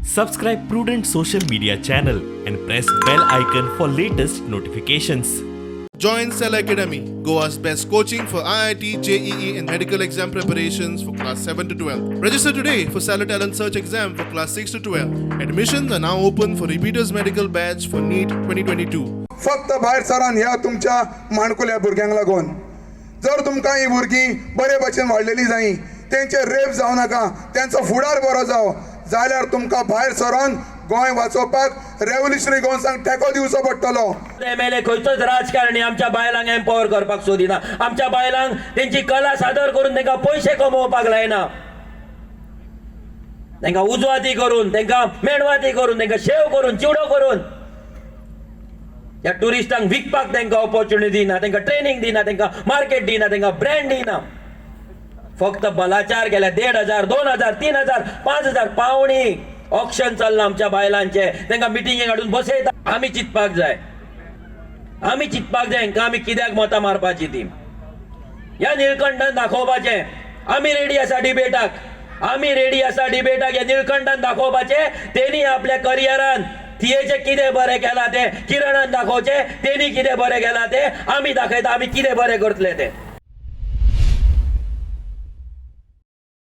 Subscribe Prudent Social Media channel and press bell icon for latest notifications. Join Cell Academy, Goa's best coaching for IIT, JEE, and medical exam preparations for class 7 to 12. Register today for Cellar Talent Search exam for class 6 to 12. Admissions are now open for repeaters medical batch for NEET 2022. फक्त भायर सरान ह्या तुमच्या माणकुल्या भुरग्यांक लागून. जर तुमकां ही भुरगीं बरे भशेन वाडलेली जायी, तेंचे रेप जावं नाका, तेंचो फुडार बरो जावं जाल्यार तुमकां भायर सरोन गोंय वाचोवपाक रेव्होल्युशनरी गोंसांक तेंको दिवचो पडटलो. एमएलए, खंयचोच राजकारणी आमच्या बायलांक एम्पावर करपाक सोदिना. आमच्या बायलांक तेंची कला सादर करून तांकां पयशे कमोवपाक लायना. तांकां उजवाती करून, तांकां मेणवाती करून, तांकां शेव करून, चिवडो करून ह्या टुरिस्टांक विकपाक तांकां ऑपॉर्च्युनिटी दिना, तांकां ट्रेनिंग दिना, तांकां मार्केट दिना, तांकां ब्रँड दिना. फक्त बलाचार केल्या. 1500, 2000, 3000, 5000 पावणी ऑक्शन चल्लां आमच्या बायलांचे. तांकां मिटिंगेक हाडून बसयता. आमी चिंतपाक जाय, आमी चिंतपाक जाय, हांकां आमी कित्याक मतां मारपाची ती. ह्या निळकंठान दाखोवपाचें, आमी रेडी आसा डिबेटाक, आमी रेडी आसा डिबेटाक. ह्या निळकंठान दाखोवपाचें, तेणी आपल्या करियरान थियेचें कितें बरें केलां तें. किरणान दाखोवचें, तेणी कितें बरें केलां तें. आमी दाखयता आमी कितें बरें करतले तें.